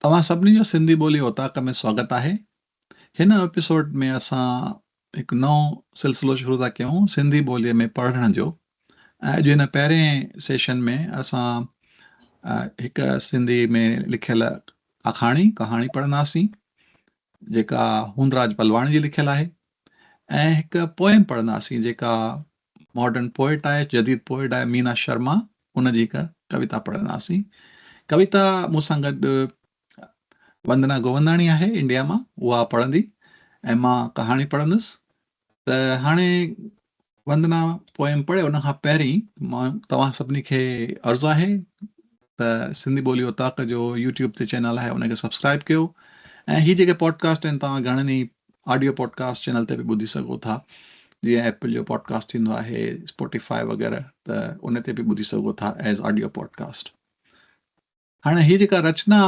اوهان سڀني جو سنڌي ٻولي اوطاق ۾ سواگت آهي. هن ايپيسوڊ ۾ اسان هڪ نئون سلسلو شروع ٿا ڪيون سنڌي ٻوليء ۾ پڙهڻ جو ۽ اڄ هن پهرين سيشن ۾ اسان هڪ سنڌي ۾ لکيل آکاڻي، ڪهاڻي، پڙهنداسين جيڪا هوندراج پلواڻي جي لکيل آهي ۽ هڪ پوئم پڙهنداسين جيڪا ماڊرن پوئٽ آهي، جديد پوئٽ آهي مينا شرما، ان جي هڪ ڪويتا پڙهنداسين. ڪويتا مون سان گڏ وندنا گوونداڻي آهي انڊيا مان، اها پڙهندي ۽ مان ڪهاڻي پڙهندس. ته هاڻي وندنا پوئم پڙهي ان کان پهرين مان توهان سڀني کي عرض آهي ته سنڌي ٻولي اوطاق جو يوٽيوب تي چينل آهي ان کي سبسڪرائب ڪيو ۽ هي جيڪي پوڊڪاسٽ آهن توهان گهڻن ئي آڊيو پوڊڪاسٽ چينل تي به ٻڌي سگهو ٿا جيئن ايپل جو پوڊڪاسٽ ٿيندو آهي اسپوٽيفائي وغيره ته ان تي به ٻڌي سگهو ٿا ايز آڊيو پوڊڪاسٽ. هاڻي هي جيڪا رچنا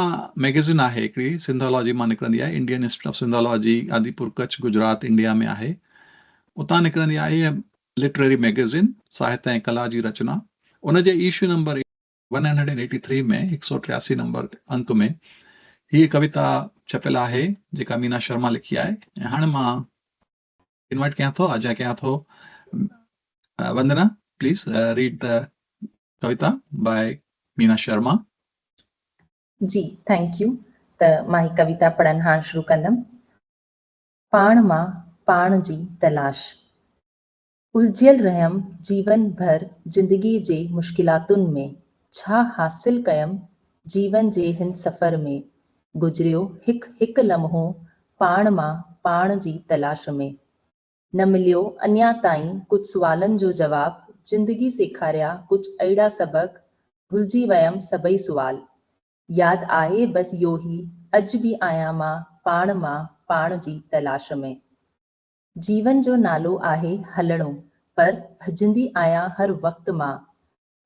ميگزين آهي هڪڙي سنڌالاجي مان نڪرندي آهي Indian Institute of Sindhology Adipur Kutch Gujarat India ۾ آهي اتان نڪرندي آهي لٽريري ميگزين ساهت ۽ ڪلا جي رچنا ان جي ايشو نمبر 183 ۾ 183 نمبر انڪ ۾ هيء ڪويتا ڇپيل آهي جيڪا مينا شرما لکي آهي ۽ هاڻي مان انوائٽ ڪيان ٿو آجيان ڪيان ٿو Vandana please red the Kavita by Meena Sharma. Ji thank you ته مان هي ڪويتا پڙهڻ هاڻ شروع ڪندم. پاڻ مان پاڻ جي تلاش. الجهيل رهيم جيون ڀر زندگي جي مشڪلاتن ۾، ڇا حاصل ڪيم جيون جي هن سفر ۾، گذريو هڪ هڪ لمحو پاڻ مان پاڻ جي تلاش ۾. نه مليو اڃا تائين ڪجهه سوالن جو جواب، زندگي سيکاريا ڪجهه اهڙا سبق، ڀلجي ويم سڀئي سوال. ياد آهي بس اهو ئي، اڄ به آهيان مان پاڻ مان پاڻ جي تلاش ۾. جيون جو نالو آهي هلڻو، پر ڀڄندي آهيان هر وقت مان.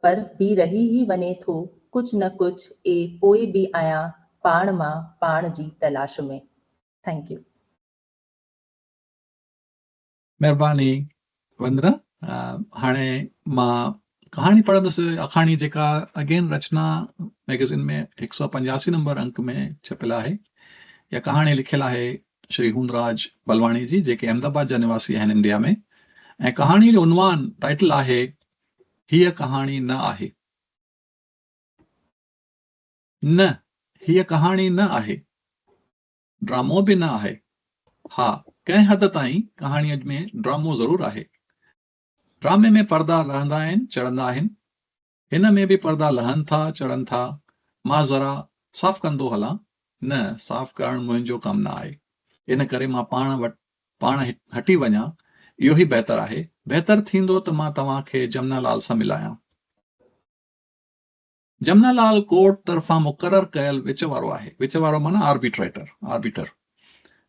پر به رهي ئي وڃي ٿو ڪجهه نه ڪجهه اي پوء به آهيان پاڻ مان پاڻ جي تلاش ۾. Thank you. مھرباني وندنا ھاڻي مان ڪهاڻي پڙهندس آکاڻي جيڪا اگين رچنا ميگزين ۾ هڪ سؤ پنجاسي نمبر انڪ ۾ ڇپيل آهي يا ڪهاڻي لکيل آهي شري هوندراج بلواڻي جي جيڪي احمد آباد جا نواسي آهن انڊيا ۾ ۽ ڪهاڻي جو عنوان ٽائيٽل آهي هيء ڪهاڻي نه آهي. نه، هيء ڪهاڻي نه آهي. ڊرامو به نه آهي. ها، ڪنهن حد تائين ڪهاڻيء ۾ ڊرامو ضرور آهي. ڊرامي ۾ پردا لهندا آهن، چڙهندا آهن. هن ۾ به پردا لهن ٿا، چڙهن ٿا. مان ذرا صاف ڪندو هلان. نه، صاف ڪرڻ منهنجو ڪم نه آهي. ان ڪري مان پاڻ وٽ پاڻ هٽي وڃان، اهو ئي بهتر آهي. بهتر ٿيندو ته مان توهان کي جمنا لال سان ملايان. جمنا لال ڪورٽ طرفان مقرر ڪيل وچ وارو آهي. وچ وارو معنيٰ آربيٽريٽر، Arbiter،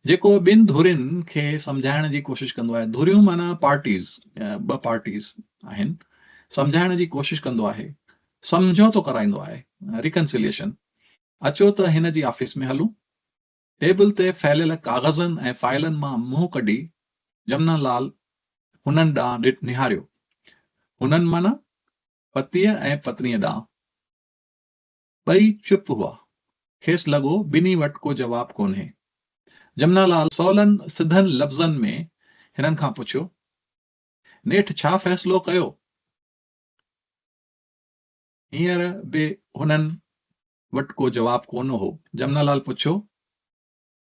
جيڪو ٻن ڌرين کي سمجهائڻ جي ڪوشش ڪندو آهي. ڌريون معنيٰ پارٽيز، ٻه پارٽيز آهن، سمجهائڻ جي ڪوشش ڪندو آهي. سمجهوتو ڪرائيندو آهي، Reconciliation. اچو ته هن جي آفيس ۾ هلون. ٽيبل تي ڦهليل ڪاغذن ۽ فائلن مان منهن ڪڍي جمنا لال هنن ڏانهن نهاريو. هنن معنيٰ پتيء ۽ پتنيء ڏانهن. ٻئي چپ هئا. کيس لڳو ٻنهي وٽ ڪو جواب ڪونهي. جمنا لال سولن سڌن لفظن ۾ هنن کان پڇيو، نيٺ ڇا فيصلو ڪيو؟ هينئر به هنن وٽ ڪو جواب ڪونه هو. جمنا لال پڇيو،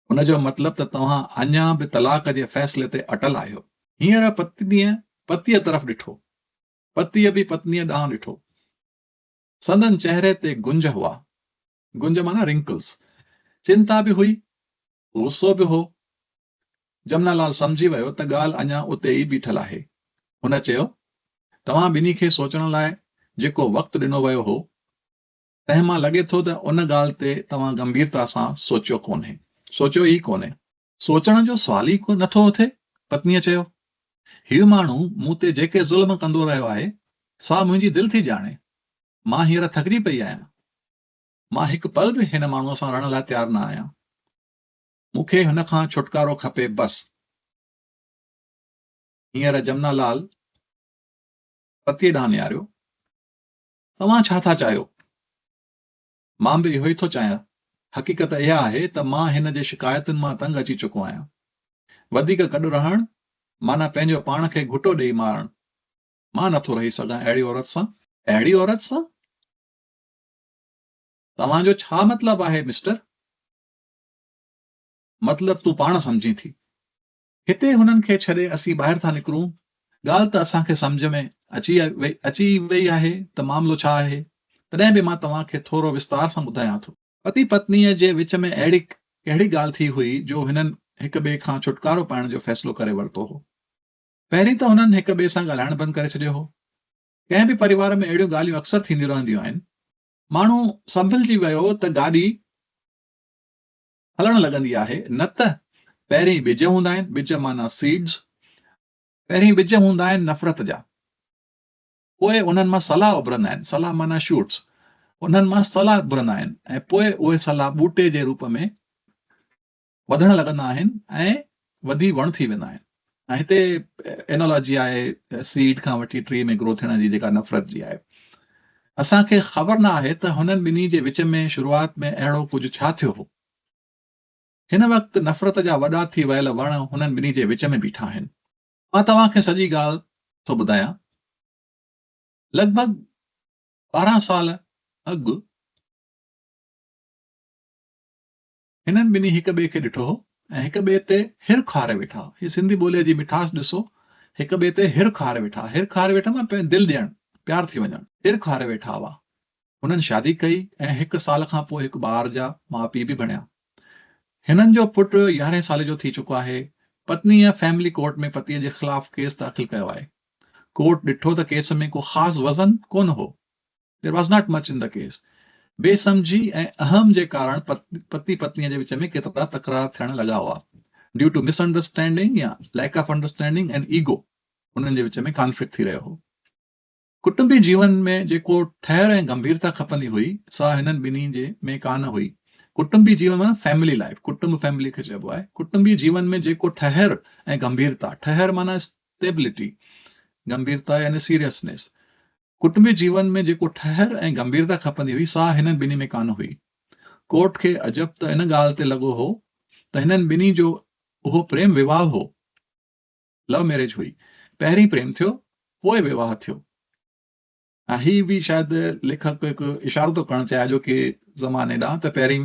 ان جو مطلب ته توهان اڃا به طلاق جي فيصلي تي اٽل آهيو؟ هينئر پتنيء پتيء طرف ڏٺو. پتيء به پتنيء ڏانهن ڏٺو. سندن چهري تي گهنج هئا. گهنج معنيٰ Wrinkles. چنتا به هئي، غصو به هو. جمنا لال سمجهي ويو ته ڳالهه اڃا اتي ئي بيٺل آهي. هن چيو، توهان ٻنهي کي سوچڻ لاء جيڪو وقت ڏنو ويو هو، تنهن مان لڳي ٿو ته ان ڳالهه تي توهان گنڀيرتا سان سوچيو ڪونهي. سوچيو ئي ڪونهي. سوچڻ جو سوال ئي نه ٿو اٿي. پتنيء چيو، هيء ماڻهو مون تي جيڪي ظلم ڪندو رهيو آهي، سا منهنجي دل ٿي ڄاڻي. مان هينئر ٿڪجي پئي آهيان. مان هڪ پل به هن ماڻهوء سان رهڻ لاء تيار نه آهيان. مون کي هن کان ڇوٽڪارو کپي بس. هينئر جمنا لال پتيء ڏانهن نهاريو. توهان ڇا ٿا چاهيو؟ مان به اهو ئي ٿو چاهيان. حقيقت اها آهي ته مان هن جي شڪايتن مان تنگ اچي چڪو آهيان. وڌيڪ گڏ رهڻ معنيٰ پنهنجو پاڻ کي گهٽو ڏيئي مارڻ. مان نٿو رهي سگهان اهڙي عورت سان. اهڙي عورت سان؟ توهان جو ڇا مطلب آهي مسٽر؟ مطلب تون پاڻ سمجهين ٿي. هتي هنن کي ڇڏي اسين ٻاهر ٿا نڪرون، ڳالهه ته اسان کي سمجهه ۾ اچي اچي ئي وئي آهي ته معاملو ڇا آهي، تڏهن به مان توهان کي ٿورو وستار سان ٻڌايان ٿو. پتي پتنيء جي وچ ۾ اهڙي ڪهڙي ڳالهه ٿي هئي جو هنن هڪ ٻئي کان ڇوٽڪارو پائڻ جو فيصلو ڪري ورتو هو. پهرين ته هنن هڪ ٻئي سان ڳالهائڻ بند ڪري ڇڏيو هو. ڪنهن به پريوار ۾ اهڙيون ڳالهيون اڪثر ٿينديون رهنديون آهن. ماڻهو سنڀلجي ويو ته گاڏي هلڻ لڳندي آهي نه ته پهرين ٻج هوندا آهن، ٻج معنيٰ Seeds، پهرين ٻج هوندا آهن نفرت جا، پوء انهن مان سلا اڀرندا آهن، سلا معنيٰ Shoots، انهن مان سلا اڀرندا آهن ۽ پوء اهي سلا ٻوٽي جي روپ ۾ وڌڻ لڳندا آهن ۽ وڌي وڻ ٿي ويندا آهن. ۽ هتي انالاجي آهي سيڊ کان وٺي ٽري ۾ گرو ٿيڻ جي جيڪا نفرت جي آهي. اسان کي خبر نه آهي ته هنن ٻنهي جي وچ ۾ شروعات ۾ اهڙو ڪجهه ڇا ٿيو هو. هن وقت نفرت جا وڏا ٿي ويل وڻ هنن ٻنهي جي وچ ۾ بيٺا آهن. مان توهان کي سڄي ڳالهه ٿو ٻڌايان. لڳ ڀڳ 12 سال اڳ. هنن ٻنهي هڪ ٻئي کي ڏٺو هو ۽ هڪ ٻئي تي هرک هاري ويٺا. هي سنڌي ٻوليء جي مٺاس ڏسو، هڪ ٻئي تي هرک هاري ويٺا. هرک هاري ويٺا معنيٰ پنهنجي دل ڏيڻ، پيار ٿي وڃڻ. هرک هاري ويٺا هئا. هنن شادي ڪئي ۽ هڪ سال کان پوء هڪ ٻار جا ماء پيء به بڻيا. هنن جو پٽ يارهين سالي جو ٿي چڪو آهي. پتنيء فيملي ڪورٽ ۾ پتيء جي خلاف ڪيس داخل ڪيو آهي. ڪورٽ ڏٺو ته ڪيس ۾ ڪو خاص وزن ڪونه هو. There was not much in the case. بي سمجهي ۽ اهم جي ڪارڻ پتي پتنيء جي وچ ۾ ڪيترا تڪرار ٿيڻ لڳا هئا. Due to misunderstanding يا lack of understanding and ego انهن جي وچ ۾ ڪانفلڪٽ ٿي رهيو هو. ڪٽنبي جيون ۾ جيڪو ٺهر ۽ گنڀيرتا کپندي هئي، سا هنن ٻنهي جي ۾ ڪانه هئي. ڪٽنبي جيون معنيٰ فيملي لائيف، ڪٽنب فيملي کي چئبو آهي. ڪٽنبي جيون ۾ جيڪو ٺهر ۽ گنڀيرتا، ٺهر معنيٰ اسٽيبلٽي، گنڀيرتا يعني سيريسنيس، ڪٽنبي جيون ۾ جيڪو ٺهر ۽ گنڀيرتا کپندي هئي، سا هنن ٻنهي ۾ ڪانه هئي. ڪورٽ کي عجب ته ان ڳالهه تي لڳو هو ته هنن ٻنهي جو اهو پريم وواهه هو، Love Marriage هئي. پهرين پريم ٿيو، پوء وواهه ٿيو. ۽ هي به شايد ليکڪ هڪ اشارو ٿو ڪرڻ چاهي اڄوڪي زماني ڏانهن ته پهرين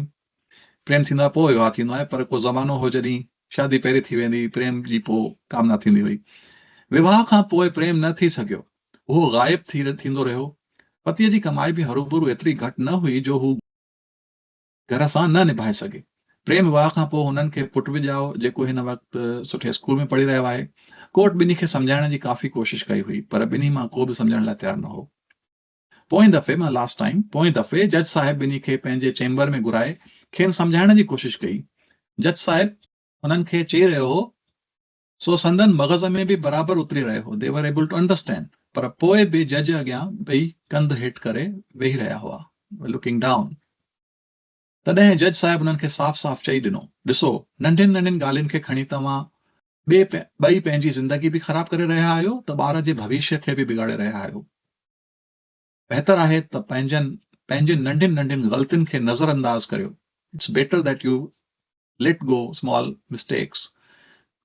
پريم ٿيندو آهي پوء وواهه ٿيندو آهي پر ڪو زمانو هو جڏهن شادي پهرين ٿي ويندي هئي، پريم جي پوء ڪامنا ٿيندي هئي. وواهه کان پوء پريم نه ٿي سگهيو. اهو غائب ٿي ٿيندو رهيو. پتيء جي ڪمائي به هروڀرو ايتري گهٽ نه هئي جو هو گهر سان نه نڀائي سگهي. پريم وواهه کان پوء هنن کي پٽ به ڄائو، جيڪو هن وقت سٺي اسڪول ۾ پڙهي رهيو آهي. ڪورٽ ٻنهي کي سمجهائڻ جي ڪافي ڪوشش ڪئي هئي، پر ٻنهي مان ڪو به سمجهڻ لاء تيار نه هو. پوئين دفعي، معنيٰ لاسٽ ٽائيم، پوئين دفعي جج صاحب ٻنهي کي پنهنجي چيمبر ۾ گهرائي کين سمجهائڻ جي ڪوشش ڪئي. جج صاحب هنن کي چئي رهيو هو سو سندن مغز ۾ به برابر اتري رهيو هو، They were able to understand، پر پوء به جج اڳيان ٻئي ڪنڌ هيٺ ڪري ويهي رهيا هئا، were looking down. تڏهن جج صاحب انهن کي صاف صاف چئي ڏنو، ڏسو، ننڍين ننڍين ڳالهين کي کڻي توهان ٻئي ٻئي پنهنجي زندگي به خراب ڪري رهيا آهيو ته ٻار جي ڀوشيه کي به بگاڙي رهيا آهيو. بهتر آهي ته پنهنجن پنهنجين ننڍين ننڍين غلطين کي نظر انداز ڪريو، It's better that you Let go small mistakes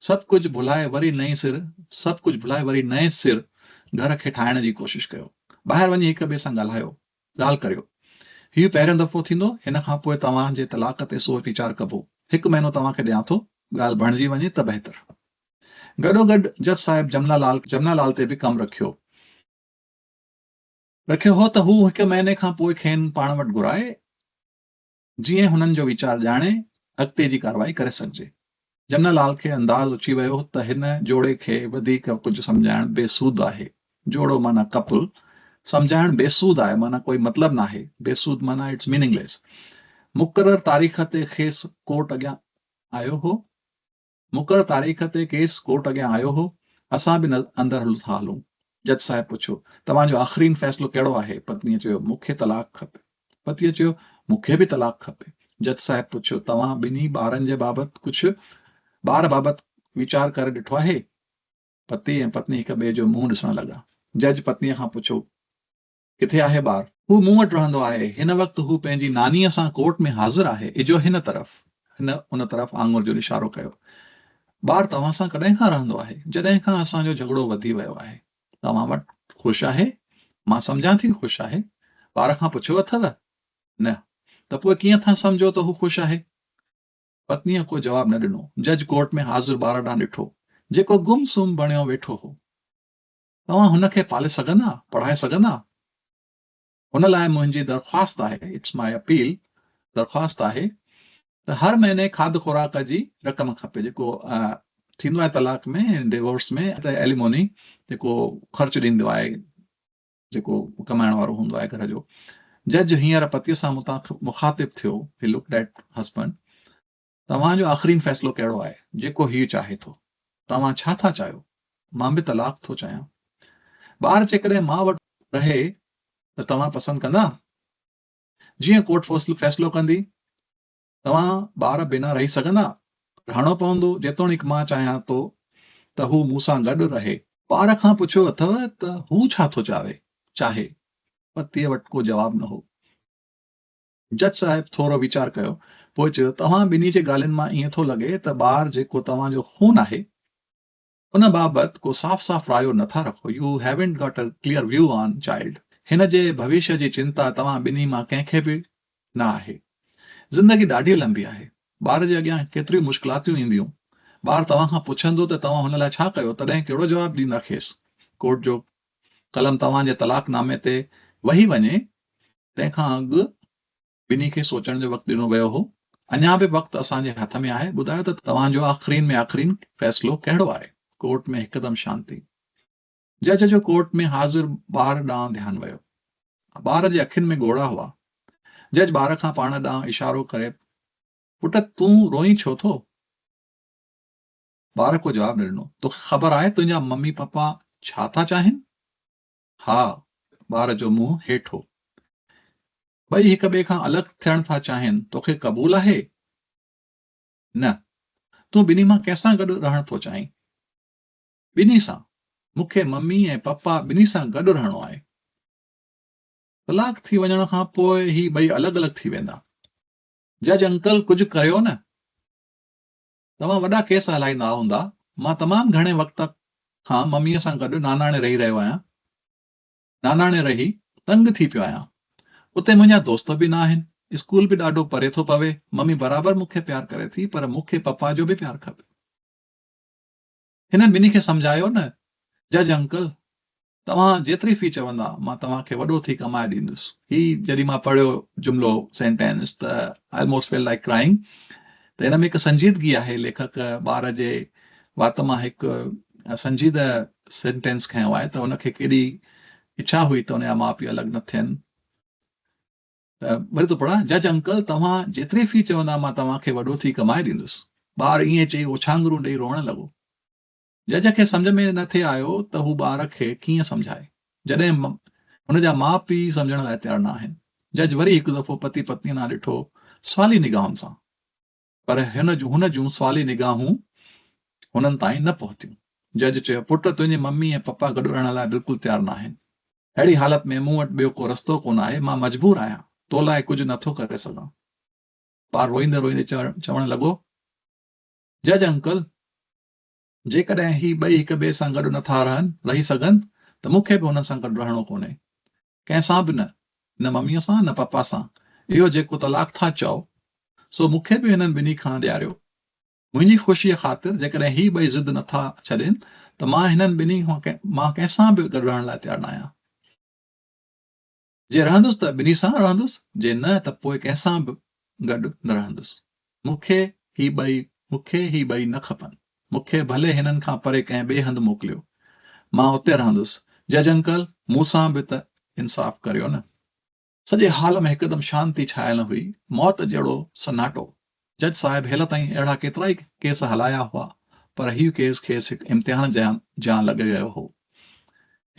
سڀ ڪجهه ڀلائي وري نئين سر سڀ ڪجهه ڀلائي وري نئين سر گهر کي ٺاهڻ جي ڪوشش ڪيو. ٻاهر وڃي هڪ ٻئي سان ڳالهايو، ڳالهه ڪريو. هيء پهريون دفعو ٿيندو، هن کان پوء توهان جي طلاق تي سوچ ويچار ڪبو. هڪ مهينو توهان کي ڏيان ٿو، ڳالهه بڻجي وڃي ته بهتر. گڏوگڏ جج صاحب جمنا لال جمنا لال تي به ڪم رکيو. رکيو هو ته هو هڪ مهيني کان پوء کين پاڻ وٽ گهرائي جيئن هنن جو ويچار ڄاڻي اڳتي جي ڪارروائي ڪري سگهجي. جمنا لال کي انداز اچي ويو ته هن جوڙي کي وڌيڪ ڪجهه سمجهائڻ بي سود آهي. جوڙو معنيٰ ڪپل، سمجهائڻ بي سود آهي معنيٰ ڪوئي مطلب ناهي، بي سود معنيٰ It's meaningless. مقرر تاريخ تي کيس ڪورٽ اڳيان آيو هو. مقرر تاريخ تي ڪيس ڪورٽ اڳيان آيو هو، اسان به اندر ٿا هلون. جج صاحب پڇيو، توهان جو آخرين فيصلو ڪهڙو آهي؟ پتنيء چيو، مون کي طلاق کپي. پتيء چيو، مون کي به طلاق کپي. جج صاحب پڇيو، توهان ٻنهي ٻارن جي بابت ڪجهه ٻار بابت ويچار ڪري ڏٺو آهي؟ پتي ۽ پتني هڪ ٻئي جو منهن ڏسڻ لڳا. جج پتنيء کان پڇيو، ڪٿي آهي ٻار؟ هو مون وٽ رهندو آهي. هن وقت هو پنهنجي نانيء سان ڪورٽ ۾ حاضر آهي. اجهو هن طرف. هن ان طرف آڱر جو اشارو ڪيو. ٻار توهان سان ڪڏهن کان رهندو آهي؟ جڏهن کان اسان جو جهڳڙو وڌي ويو آهي. توهان وٽ خوش آهي؟ مان سمجهان ٿي خوش آهي. ٻار کان پڇيو اٿئو؟ نه. ته پوء ڪيئن ٿا سمجهو ته هو خوش آهي؟ پتنيء ڪو جواب نه ڏنو. جج ڪورٽ ۾ حاضر ٻار ڏانهن ڏٺو، جيڪو گم سم بڻيو ويٺو هو. توهان هن کي پالي سگهندا، پڙهائي سگهندا؟ ان لاء منهنجي درخواست آهي، It's my appeal، درخواست آهي ته هر مهيني کاڌ خوراڪ جي رقم کپي، جيڪو ٿيندو آهي طلاق ۾ ڊيورس ۾ ته ايليموني جيڪو خرچ ڏيندو آهي جيڪو ڪمائڻ وارو هوندو آهي گهر جو. جج هينئر پتيء سان مخاطب ٿيو، He looked at husband، توهان جو آخرين فيصلو ڪهڙو آهي؟ جيڪو هيء چاهي ٿو. توهان ڇا ٿا چاهيو؟ مان به طلاق ٿو چاهيان. ٻار جيڪڏهن ماء وٽ رهي ته توهان پسند ڪندا؟ جيئن ڪورٽ فيصلو ڪندي. توهان ٻار بنا رهي سگهندا؟ رهڻو پوندو، جيتوڻيڪ مان چاهيان ٿو ته هو مون سان گڏ رهي. ٻار کان پڇيو اٿئو ته هو ڇا ٿو چاهي؟ چاهي. پتيء وٽ ڪو جواب نه هو. جج صاحب ٿورو ويچار ڪيو، پوء چيو، توهان ٻنهي جي ڳالهين مان ائين ٿو لڳي ته ٻار جيڪو توهان جو خون آهي، ان بابت ڪو صاف صاف رايو نه ٿا رکو، You haven't got a clear view on child. هن جي ڀوشيه جي چنتا توهان ٻنهي مان ڪنهن کي به نه آهي. زندگي ڏاڍي لنبي آهي. ٻار جي اڳيان ڪيتريون مشڪلاتيون اينديون. ٻار توهان کان پڇندو ته توهان هن لاء ڇا ڪيو، تڏهن ڪهڙو جواب ڏيندا کيس؟ ڪورٽ جو قلم توهان جي طلاق نامي تي وهي وڃي، تنهن کان اڳ ٻنهي کي سوچڻ جو وقت ڏنو ويو هو. اڃا به وقت اسان جي هٿ ۾ آهي. ٻڌايو ته توهان جو آخرين ۾ آخرين فيصلو ڪهڙو آهي؟ ڪورٽ ۾ هڪدم شانتي. جج جو ڪورٽ ۾ حاضر ٻار ڏانهن ڌيان ويو. ٻار جي اکين ۾ ڳوڙها هئا. جج ٻار کان پاڻ ڏانهن اشارو ڪري پٽ تون روئين ڇو ٿو؟ ٻار ڪو جواب نه ڏنو. توکي خبر آهي تنهنجا ممي پپا ڇا ٿا چاهين؟ ها، ٻار جو منهن هيٺ هو. ٻئي هڪ ٻئي کان الڳ ٿيڻ ٿا چاهين، توکي قبول آهي؟ نه. تون ٻنهي مان ڪنهن سان گڏ رهڻ ٿو چاهين؟ ٻنهي سان. مون کي ممي ۽ پپا ٻنهي سان گڏ رهڻو آهي. طلاق ٿي وڃڻ کان پوء هي ٻئي الڳ الڳ ٿي ويندا. جج انڪل ڪجهه ڪريو نه. توهان وڏا ڪيس هلائيندا هوندا. مان تمام گهڻي وقت کان مميء سان گڏ ناناڻي رهي رهيو آهيان. ناناڻي رهي تنگ ٿي پيو آهيان. اتي منهنجا دوست به نه آهن. اسڪول به ڏاڍو پري ٿو پوي. ممي برابر مون کي پيار ڪري ٿي پر مون کي پپا جو به پيار کپي. هنن ٻنهي کي سمجهايو نه جج انڪل. توهان جيتري في چوندا، مان توهان کي وڏو ٿي ڪمائي ڏيندس. هي جڏهن مان پڙهيو جملو، Sentence، ته I almost felt like crying ته هن ۾ هڪ سنجيدگي آهي، ليکڪ ٻار جي وات مان هڪ سنجيده سينٽينس کنيو آهي ته هن کي ڪيڏي اڇا هئي ته هن جا ماء پيء الڳ نه ٿين. ته وري ٿو پڙهان، جج انڪل توهان جيتري في چوندا مان توهان کي وڏو ٿي ڪمائي ڏيندس. ٻار ائين چئي اوڇانگرون ڏئي روئڻ لڳو. جج کي سمجهه ۾ نه ٿي آيو ته هو ٻار کي ڪيئن سمجهائي، جڏهن هن جا ماء پيء سمجهڻ لاء تيار نه آهن. جج وري هڪ دفعو پتي پتنيء ڏانهن ڏٺو سوالي نگاهن سان، پر هن جون سوالي نگاهون هنن تائين نه پهتيون. جج چيو، پٽ تنهنجي ممي ۽ پپا گڏ رهڻ لاء بلڪل تيار نه آهن. اهڙي حالت ۾ مون وٽ ٻيو ڪو رستو ڪونه آهي، مان مجبور آهيان، تو لاء ڪجهه نه ٿو ڪري سگهان. ٻار روئيندي روئيندي چوڻ لڳو، جج انڪل! جيڪڏهن هي ٻئي هڪ ٻئي سان گڏ نه ٿا رهن، رهي سگهن، ته مون کي به هنن سان گڏ رهڻو ڪونهي. ڪنهن سان به نه. نه مميء سان، نه پپا سان. اهو جيڪو طلاق ٿا چئو، سو مون کي به هنن ٻنهي کان ڏياريو. منهنجي خوشيء خاطر جيڪڏهن هي ٻئي ضد نه ٿا ڇڏين، ته مان هنن ٻنهي مان ڪنهن سان به گڏ رهڻ لاء تيار ناهيان. جي رهندس ته ٻنهي سان رهندس، جي نه ته پوء ڪنهن سان به گڏ نه رهندس. مون کي هي ٻئي مون کي هي ٻئي نه کپن. مون کي ڀلي هنن کان پري ڪنهن ٻئي هنڌ موڪليو. مان اتي رهندس. جج انڪل، مون سان به ته انصاف ڪريو نه. سڄي هال ۾ هڪدم شانتي ڇانيل هئي. موت جهڙو سناٽو. جج صاحب هيل تائين اهڙا ڪيترائي ڪيس هلايا هئا، پر هيء ڪيس کيس هڪ امتحان جيان لڳي رهيو هو.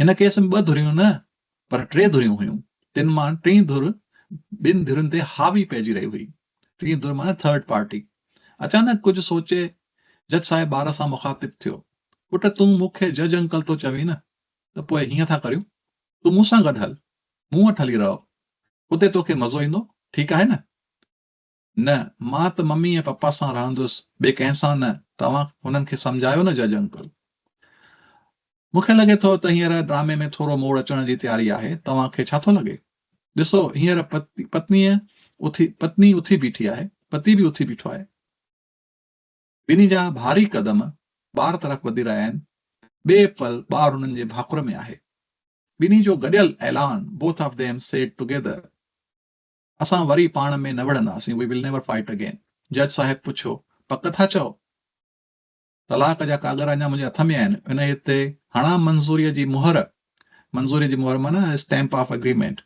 هن ڪيس ۾ ٻه ڌريون نه، پر ٽي ڌريون هيون، تن مان ٽين ڌر ٻن ڌرين تي حاوي پئجي رهي هئي. ٽين ڌر معنيٰ ٿرڊ پارٽي. اچانڪ ڪجهه سوچي جج صاحب ٻار سان مخاطب ٿيو، پٽ تون مون کي جج انڪل ٿو چوين نه، ته پوء هيئن ٿا ڪريون، تون مون سان گڏ هل، مون وٽ هلي رهه. اتي توکي مزو ايندو، ٺيڪ آهي نه؟ نه، مان ته ممي ۽ پپا سان رهندس، ٻئي ڪنهن سان نه، توهان هنن کي سمجهايو نه جج انڪل. مون کي لڳي ٿو ته هينئر ڊرامي ۾ ٿورو موڙ اچڻ جي تياري آهي، توهان کي ڇا ٿو لڳي؟ ڏسو، هينئر پتنيء اٿي پتني اٿي بيٺي آهي، پتي به اٿي بيٺو آهي. ٻنهي جا ڀاري قدم ٻار طرف وڌي رهيا آهن. ٻئي پل ٻار هنن جي ڀاڪر ۾ آهي. ٻنهي جو گڏيل اعلان، Both of them said together، اسان وري پاڻ ۾ نه وڙهنداسين، We will never fight again. جج صاحب پڇيو، پڪ ٿا چئو؟ طلاق جا ڪاڳر اڃا منهنجي هٿ ۾ آهن، انهيء تي هڻان منظوريء جي مهر، منظوريء جي مهر معنيٰ Stamp of Agreement،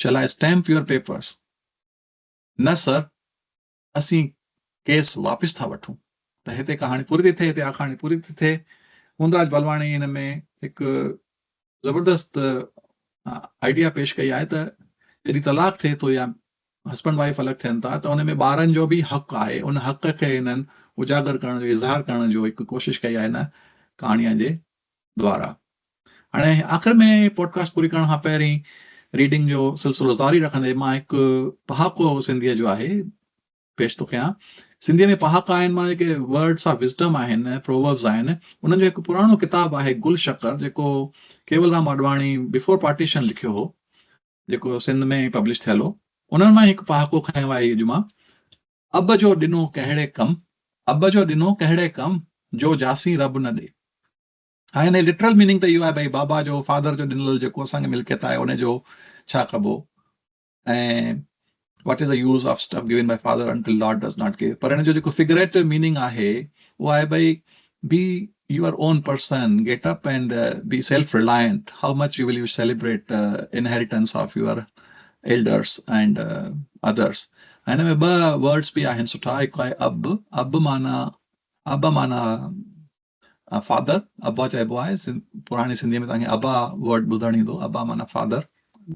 Shall I stamp your papers؟ نه سر، اسين ڪيس واپس ٿا وٺون. ته هتي ڪهاڻي پوري ٿي ٿئي، هتي آکاڻي پوري ٿي ٿئي. هوندراج بلواڻي هن ۾ هڪ زبردست آئيڊيا پيش ڪئي آهي ته جڏهن طلاق ٿئي ٿو يا هسبنڊ وائيف الڳ ٿين ٿا ته ان ۾ ٻارن جو به حق آهي، ان حق کي هنن اجاگر ڪرڻ جو، اظهار ڪرڻ جو هڪ ڪوشش ڪئي آهي هن ڪهاڻيء جي دوارا. هاڻي آخر ۾ پوڊڪاسٽ پوري ڪرڻ کان پهرين ريڊنگ جو سلسلو جاري رکندي مان هڪ پهاڪو سنڌيء جو آهي پيش ٿو ڪيان. سنڌيء ۾ پهاڪا آهن معنيٰ جيڪي ورڊس آف وزڊم آهن، پرووربس آهن، انهن جو هڪ پراڻو ڪتاب آهي گل شڪر جيڪو ڪيول رام آڏواڻي بفور پارٽيشن لکيو هو، جيڪو سنڌ ۾ پبلش ٿيل هو. انهن مان هڪ پهاڪو کنيو آهي اڄ مان، اب جو ڏنو ڪهڙي ڪم، اب جو ڏنو ڪهڙي ڪم، جو جاسين رب نه ڏي. هاڻي هن جي لٽرل ميننگ ته اهو آهي ڀئي بابا جو فادر جو ڏنل جيڪو اسان کي ملڪيت آهي ان جو ڇا ڪبو ۽ what is the use of stuff given by father until lord does not give پر هن جو جيڪو فگريٽو ميننگ آهي اهو آهي ڀئي be your own person get up and be self reliant how much you will you celebrate inheritance of your elders and others هن ۾ ٻه words به آهن سٺا هڪ آهي اب اب معنيٰ اب معنيٰ فادر ابا چئبو آهي پراڻي سنڌيء ۾ توهان کي ابا ورڊ ٻڌڻ ايندو ابا معنيٰ فادر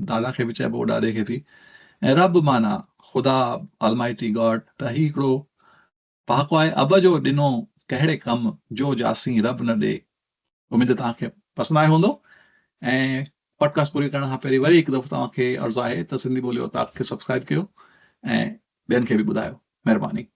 دادا کي به چئبو ڏاڏي کي به ۽ رب معنيٰ خدا آلمائٽي گاڊ ته هي هڪڙو پهاڪو آهي اب جو ڏنو ڪهڙي ڪم جو جاسين رب نه ڏي اميد توهان کي پسند آيو هوندو ۽ پوڊڪاسٽ پوري ڪرڻ کان پهرين وري هڪ دفعو توهان کي عرض آهي ته سنڌي ٻولي اوطاق کي سبسڪرائب ڪيو ۽ ٻين کي به ٻڌايو مهرباني.